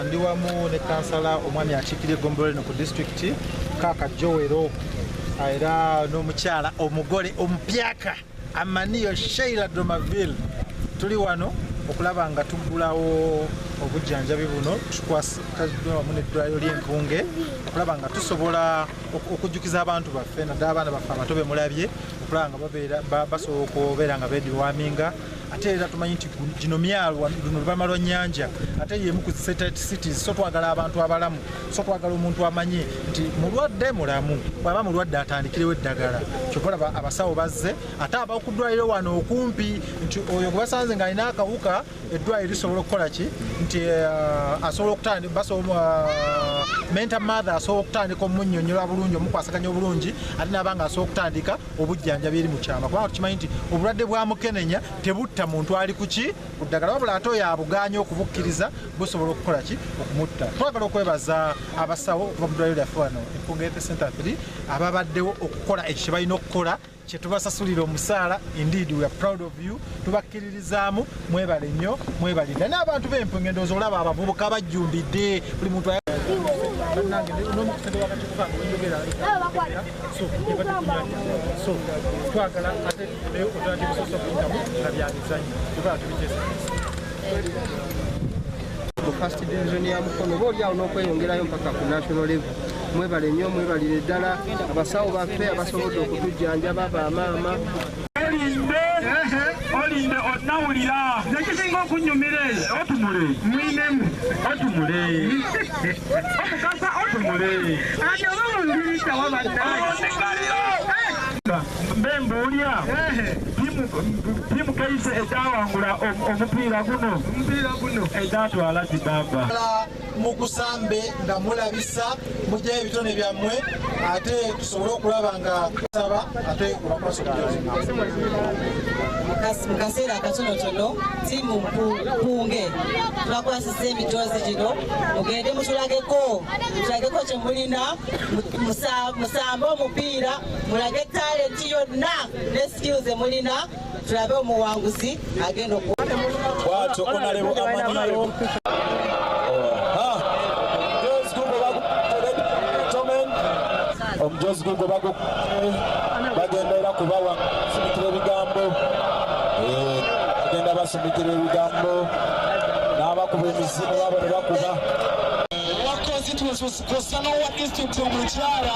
Ndi wamu ne kansala omwami akiikirira eggombolola eno ku disitulikiti Kaka Joel, era n'omukyala omugole omupyaka Amaniyo Sheila Domaville. Tuli wano okulaba nga tuggulawo obujjanjabi buno, tukwasikaddwa wamu n'eddwaliro ly'Empunge okulaba nga tusobola okujjukiza abantu baffe, naddala abaana baffe abato be mulabye, okulaba nga basobola okubeera nga beediwaminga. Ate era tumanyi nti gino myalo, luno lubalama lwa nnyanja, ate y'emu ku satellite cities, so twagala abantu abalamu, so twagala omuntu amanye nti mulwadde mulamu, bw'aba mulwadde atandikirewo eddagala. Kyova olaba abasawo bazze, ate ab'oku ddwaliro wano okumpi nti oyo gwe basanze ng'alina akawuka, eddwaliro lisobola okukola ki nti asobola okutandika, basobola mental mother asobola okutandika omunnyonnyola bulungi, omukwasaganya obulungi, ate n'aba nga asobola okutandika obujjanjabi eri mu kyama, kubanga tukimanyi nti obulwadde bwa mukenenya tebutta muntu ali ku ki ku ddagala, wabula ate oyo abugaanye okubukkiriza busobola okukola ki okumutta. Twagala okwebaza abasawo okuva mu ddwaliro lyaffe wano Empunge Health Center 3 ababaddewo okukola ekyo kye balina okukola, kye tubasasulira omusaala. Indeed, we are proud of you, tubakkiririzaamu, mwebale nnyo, mwebalira. N'abantu b'Empunge ndowooza olaba abavubuka bajjumbidde buli muntu bannange n'omukusende w'akakiiko kange wenjogera, so so twagala ate tufuneyo alternative source of income nga bya mizannyo, tubala tubiteeseteese. Mu first division ya Mukono oba oli awo n'okweyongerayo mpaka ku national level. Mwebale nnyo, mwebalire ddala abasawo baffe abasobodde okutujjanjaba, bamaama. Olinde, olinde, onawulira ekisinga okunyumira eyo, otumule mwinemu, otumule omukasa, otumule ate oba mungirisa wabadde. Mbe mbuulya tiimu keise ekyawangula omupiira guno, omupiira guno ekyatwala kibamba. Mukusambe nga mulabisa, mugyayo ebitone byammwe, ate tusobole okulaba nga saba ate obakwasa. Mu kaseera akatonotono, tiimu Mpunge tubakwasisa emijoozi gino, mugende mutulageko, mutulageko kye mulina, musambe omupiira, mulage talenti yonna ne skills emulina, tulabe omuwanguzi agenda oku Bwatyo Honorable Amaniyo. Omujozi gugwo gentlemen, omujozi gugwo bagu bagenda era kubawa sumikira ebigambo, bagenda basumikira ebigambo n'abakuba emizimu abo ne bakuba. Owa constituency kw'ossa n'owa district omukyala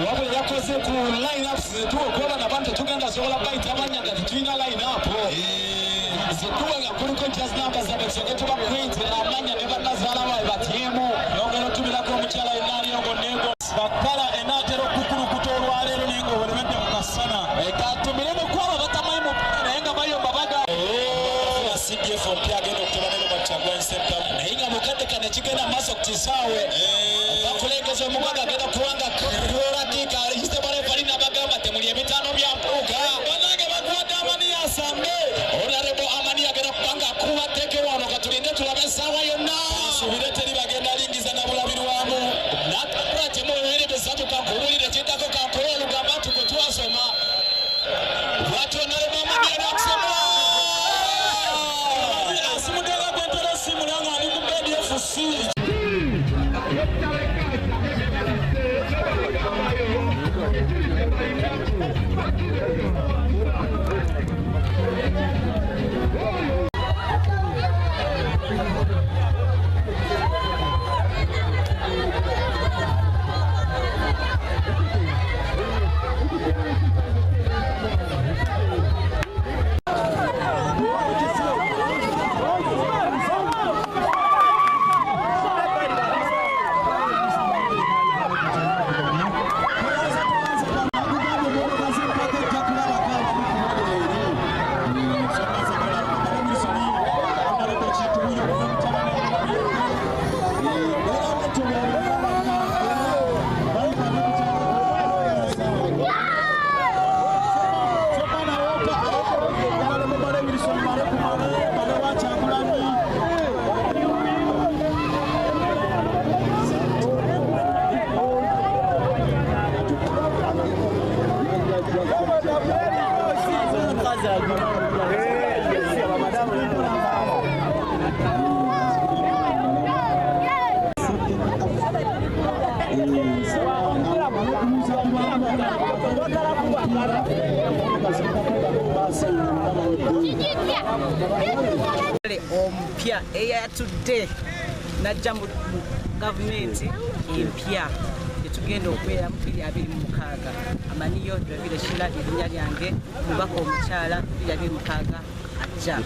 wabula yakoze ku line-ups zetuwa okuba nabantu tetugenda sobola bayita amanya nga tetulina line-up zetuwa nga kuliko just number zaabwe, tusooke tuba kwinti amanya ne bannazaala baabwe batyeemu nongera otumirako omukyala yenna aliongo nego Bakpala enaatera okukulukuta olwaleero, naye nga obalemedde mu kasana. Katumire mukwabo batamanyi mupiira naye nga bayomba baga CDF omupya agenda okuteba ne Robert Kyagulanyi Ssentamu. Naye nga mukadde kano ekigenda maaso ku kisaawe, bakulengeza omugaga agenda kubanga lworakiika isitebalefali nabagamba temuli ebitaano bya mpuuga. Bannange, bakuwadde Amani asambe. Honorable Amani agenda kubanga akuba tteke wano, katulinde tulabe essaawa yonna. Suubire teri bagenda alingiza na bulabirwamu. Natambula kimu, bibiri, bisatu, kankubulire kiddako, kankuwa olugamba nti kwe twasoma bwati Honorable Amani anakusemula. Asimudde nga gwentera osimula nga ali ku Bedi FC. Omupya eyatudde najja mu gavumenti empya etugenda okubeera mu 2026. Amaniyo Dravile Sheila erinnya lyange, mubaka omukyala 2026 ajja.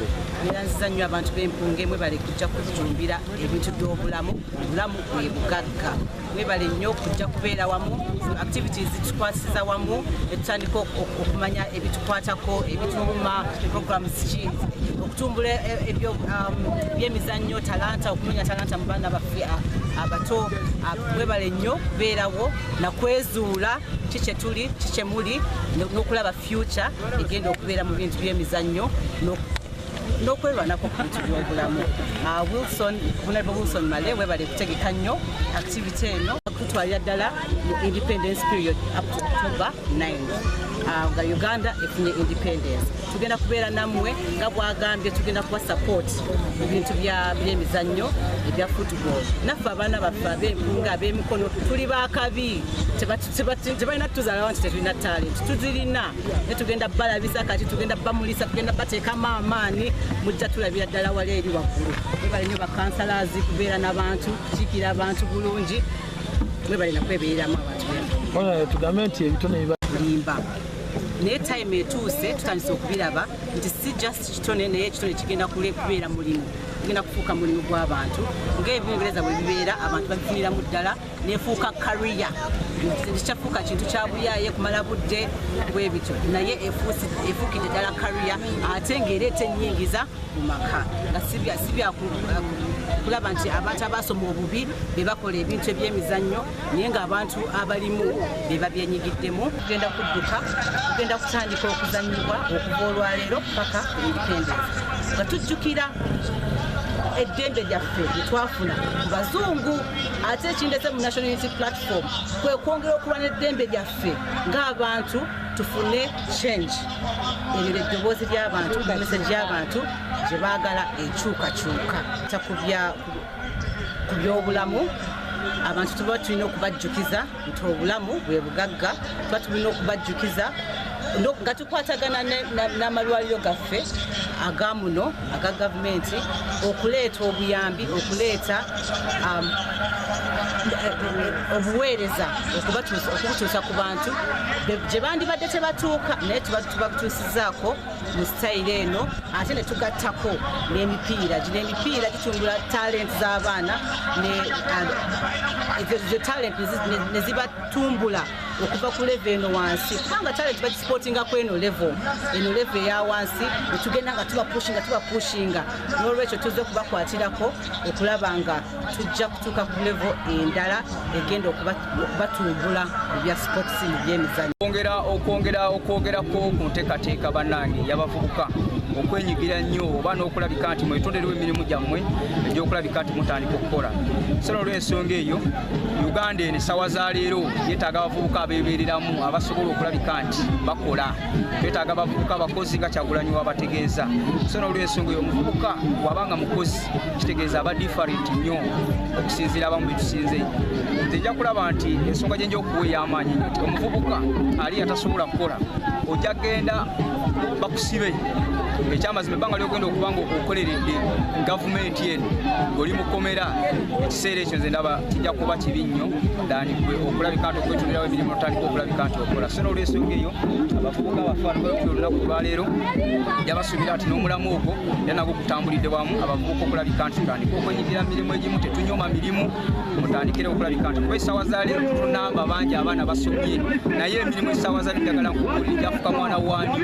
Neeranziza nnyo abantu b'Empunge, mwebale kujja kujumbira ebintu by'obulamu, obulamu bwe bugagga. Mwebale nnyo kujja kubeera wamu, activities zitukwasiza wamu, etutandika okumanya ebitukwatako, ebituluma, programs ki, okutumbula ebyemizannyo, talanta, okumanya talanta mu baana baffe abato. Mwebale nnyo kubeerawo nakwezuula ki kye tuli, ki kye muli, n'okulaba future egenda okubeera mu bintu by'emizannyo n'okwerwanako ku bintu by'obulamu. Wilson, Honorable Wilson Male, webale kutegeka nnyo activity eno kutwalira ddala mu independence period up to October 9 nga Uganda efunye independence. Tugenda kubeera nammwe nga bwagambye, tugenda kuba support mu bintu by'emizannyo ebya football. Naffe abaana baffe ab'Empunga, ab'emikono, tuli bakabi, tebalina tuzaalawo nti tetulina talent, tuzirina, ne tugenda balabisa kati, tugenda bamulisa, tugenda bateekamu amaanyi, mujja tulabira ddala wali eri waggulu. Mwebale nnyo bakansalazi kubeera n'abantu, kukiikira abantu bulungi, mwebale nakwebeereramu abantu b'Empunga. Tugambe nti ebitone bibalimba, naye time etuuse tutandise okubiraba nti si just kitone, naye ekitone kigenda kubeera mulimu, kigenda kufuuka mulimu gw'abantu ng'ebingereza bwe bibeera, abantu babifuniramu ddala, nefuuka career, tekyafuuka kintu kya buyaaye kumala budde bwe bityo, naye efuukidde ddala career, ate ng'ereeta ennyingiza mu maka, nga si bya kulaba nti abantu abasoma obubi be bakola ebintu ebyemizannyo, naye ng'abantu abalimu be babyenyigiddemu. Tugenda kudduka, tugenda kutandika okuzannyibwa okuva olwaleero paka ku independence, nga tujjukira eddembe lyaffe lye twafuna ku bazungu. Ate ekindese mu National Unity Platform kwe kwongera okulwana eddembe lyaffe ng'abantu tufune change, eryo eddoboozi ly'abantu, message y'abantu gye baagala enkyukakyuka ku by'obulamu. Abantu tuba tulina okubajjukiza nti obulamu bwe bugagga, tuba tulina okubajjukiza nga tukwatagana n'amalwaliro gaffe aga muno aga gavumenti okuleeta obuyambi, okuleeta obuweereza okubutuusa ku bantu gye bandibadde tebatuuka, naye tubatuusizaako mu sitayiro eno, ate ne tugattako n'emipiira. Gino emipiira gitumbula talent z'abaana, ezo talent ne zibatumbula okuva ku level eno wansi, kubanga talent bagisupportinga ku eno level, eno level eya wansi, netugenda nga tubapushinga. N'olwekyo tuzze okubakwatirako okulaba nga tujja kutuuka ku level endala egenda okubatumbula mu bya sports, mu byemizannyo. Okwongera okwogerako ku nteekateeka bannange y'abavubuka okwenyigira nnyo oba n'okulabika nti mwetonderewo emirimu gyammwe egy'okulabika nti mutandika okukola. So n'olw'ensonga eyo, Uganda eno essaawa za leero yeetaaga abavubuka abeebeereramu abasobola okulabika nti bakola. Twetaaga abavubuka abakozi nga Kyagulanyi wabategeeza. So n'olw'ensonga eyo, omuvubuka bw'abanga mukozi kitegeeza aba different nnyo okusinziira abamu be tusinze. Nze nja kulaba nti ensonga gye nja okuwa ey'amaanyi nnyo nti omuvubuka ali atasobola kukola, ojja genda bakusibe. Ekyamazima ebbanga ly'ogenda okuba nga okoleredde gavumenti eno ng'oli mukomera, ekiseera ekyo nze ndaba kijja kuba kibi nnyo dani gwe okulabika nti okwetonderawo emirimu otandika okulabika nti okola. So n'olw'ensonga eyo, abavubuka baffe abakulira olunaku olwaleero jabasuubira nti n'omulamu ogwo era nagwo gutambulidde wamu, abavubuka okulabika nti tutandike okwenyigira mu mirimu egimu, tetunyoma mirimu, mutandikire okulabika nti kuba essaawa za leero tutunamba bangi abaana basomye, naye emirimu essaawa za leero njagala nkubuulire gyafuka mwana wange,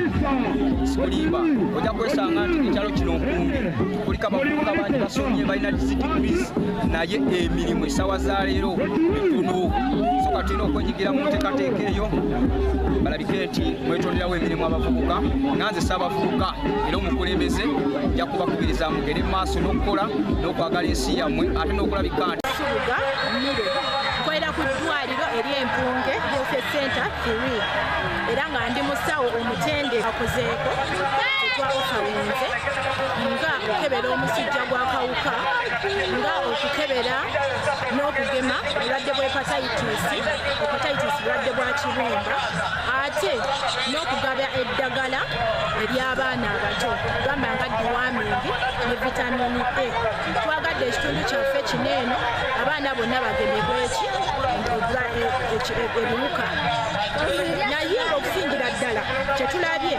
sikulimba. Ojja kwesanga nti ekyalo kino Mpunge kuliko abavubuka bangi basomye balina degrees, naye emirimu essaawa za leero mitono. So kati tulina okwenyigira mu nteekateeka eyo balabike nti mwetonderawo emirimu abavubuka. Nga nze ssaabavubuka era omukulembeze, nja kubakubiriza mugende mu maaso n'okukola n'okwagala ensi yammwe, ate n'okulabika nti Kibuga Mmire, nkolera ku ddwaliro ery'Empunge Health Center 3, era nga ndi musawo omutende akozeeko. twa offerings nga okukebera omusujja gw'akawuka, nga okukebera n'okugema obulwadde bwa hepatitis, hepatitis bulwadde bwa kibumba, ate n'okugaba eddagala ery'abaana abato gamba nga deworming ne vitamin A. Twagadde ekitundu kyaffe kino eno abaana bonna bagemebwe eki ebiwuka. Naye okusingira ddala kyetulabye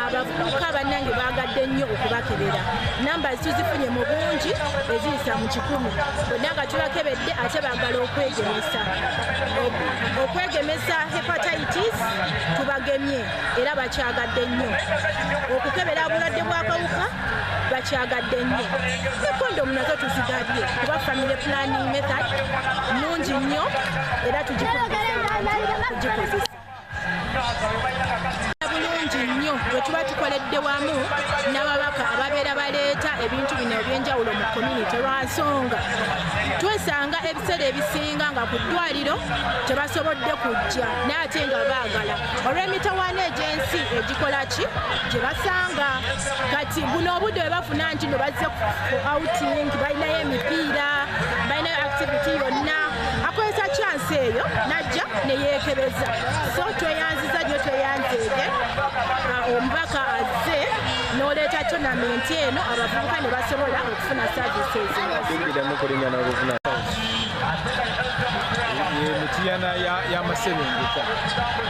abavubuka bannange baagadde nnyo okubakebera. Namba tuzifunye mu bungi eziyisa mu 100. Bonna nga tubakebedde ate baagala okwegemesa. Okwegemesa hepatitis tubagemye era bakyagadde nnyo. Okukebera obulwadde bw'akawuka bakyagadde nnyo. Ne kondomu nazo tuzigabye kuba family planning method nnungi nnyo era tugikozesa bulungi nnyo. Bwe tuba tukoledde wamu n'ababaka ababeera baleeta ebintu bino ebyenjawulo mu community, lwa nsonga twesanga ebiseera ebisinga nga ku ddwaliro tebasobodde kujja naye ate nga baagala olw'emitawaana egy'ensi egikola ki gye basanga. Kati buno obudde bwe bafuna nti no bazze ku outing, balinayo emipiira, balinayo activity yonna, akozesa chance eyo najja ne yeekebeza. So tweyanziza nnyo, tweyanzeege omubaka azze n'oleeta tournament eno abavubuka ne basobola okufuna services. Mitiyana y'amaserengeta.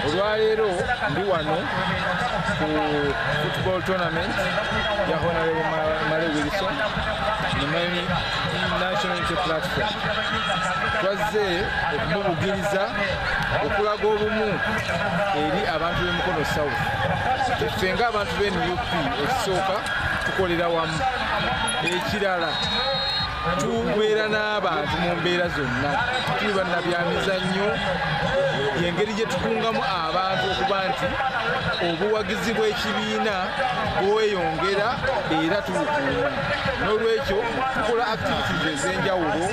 Olwaleero ndi wano ku football tournament ya Honorable Male Wilson ne National Unity Platform. Twazze okumubugiriza okulaga obumu eri abantu b'e Mukono South. Ffe ng'abantu b'e NUP ekisooka tukolera wamu, ekirala tubeera n'abantu mu mbeera zonna, tuli bannabyamizannyo, y'engeri gye tukungamu abantu okuba nti obuwagizi bw'ekibiina bweyongera era tubukuuma. N'olwekyo tukola activities ez'enjawulo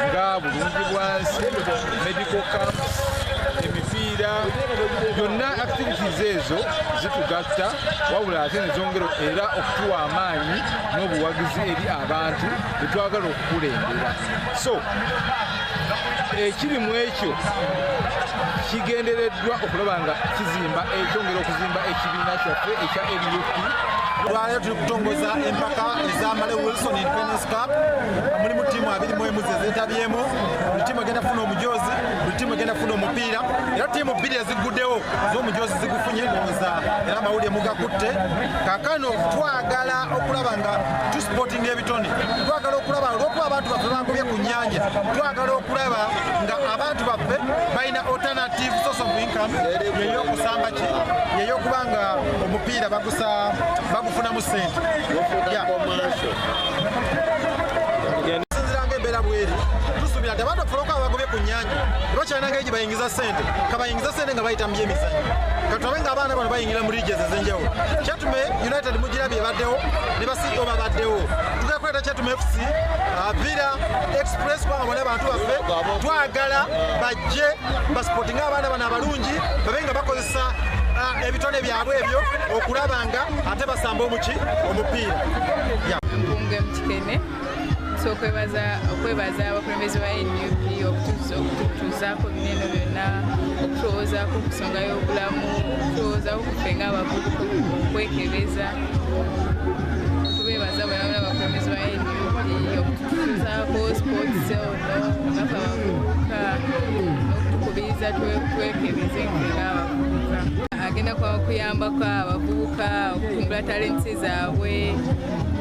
nga bulungi bwansi, medical camps, emipiira, byonna activities ezo zitugatta, wabula ate ne zongera era okutuwa amaanyi n'obuwagizi eri abantu betwagala okukulembera. So ekiri mu ekyo kigendereddwa okulaba nga kizimba ekyongera okuzimba ekibiina kyaffe ekya NUP. Olwaleero tuli kutongoza empaka eza Male Wilson Independence Cup. Mulimu ttiimu 21 ezeetabyemu. Buli ttiimu egenda kufuna omujoozi, buli ttiimu egenda kufuna omupiira, era ttiimu 2 eziguddewo z'omujoozi zigufunye ndowooza era amawulire mugakutte. Kaakano twagala okulaba nga tusupportinga ebitone, twagala okulaba olw'okuba abantu baffe bagobye ku nnyanja, twagala okulaba nga abantu baffe balina alternative source of income yeyokusamba ki, yeyokuba nga omupiira bagufunamu ssente. Okusinziira ng'embeera bweri, tusuubira nti abantu baffe olw'okuba bagobye ku nnyanja tebakyalina ngeri gye bayingiza ssente, kabayingiza ssente nga bayita mu byemizannyo. Katulabe ng'abaana bano bayingira mu regions ez'enjawulo. Kyetume United mugirabye ebaddewo ne ba CEO babaddewo. Tugenda kuleeta Kyetume FC, Villa Express, kubanga bonna abantu baffe twagala bajje basupportinge abaana bano abalungi babe nga bakozesa ebitone byabwe ebyo okulaba nga ate basamba omupiira. Mpunge Mukikene. So okwebaza abakulembeze ba NUP okutuzaako binene byonna, okutulowoozaako ku nsonga y'obulamu, okutulowoozaako ku ffe ng'abavubuka okwekebeza. Tubeebaza bonna abakulembeze ba NUP okututuuzaako sports ono nga ffe abavubuka n'okutukubiriza twekebeze ffe ng'abavubuka. Agenda kuyambako abavubuka okutumbula talenti zaabwe,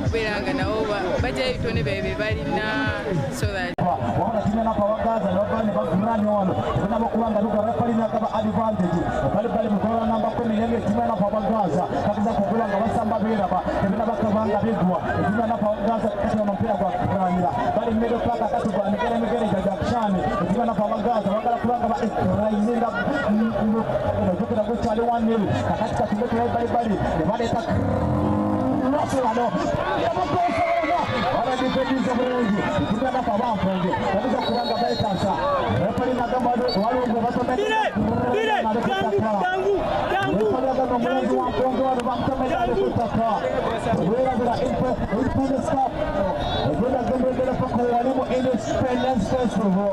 okubeera nga nabo bajjayo ebitone byabwe bye balina so that Omulenzi wa Mponge wano bamutomedde ku ttaka. Weerabira Independence Cup egenda gendera paka walimu Independence Festival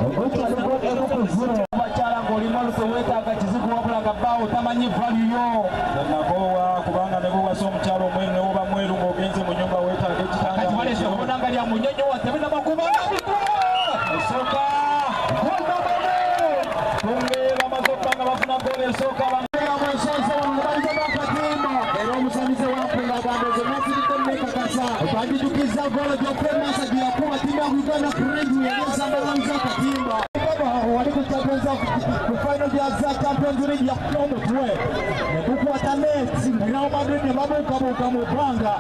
ogukyali gol 1-0. Bakyala ng'olina olutwe weetaaga kizibu wabula nga bbaawo tamanyi value yo. Nakoowa kubanga ne bw'owasa omukyala omweru ne woba mweru ng'ogenze mu nnyumba weetaaga ekitanda. Kati baleese okubona nga lya Munyonyo wa tebina makuba esooka Tunge bamaze okuba nga bafuna goolo esooka. Era omusamize wampunga agamba nze nasiridde nekakasa bagijukiza goolo gy'okwemasa gye yakuba ttiimu ya Uganda Cranes yagezamba Hamza Katimba wali ku Champions ku final za Champions League yakuba omutwe ne gukwata net Real Madrid ne babuukabuuka mu bbanga.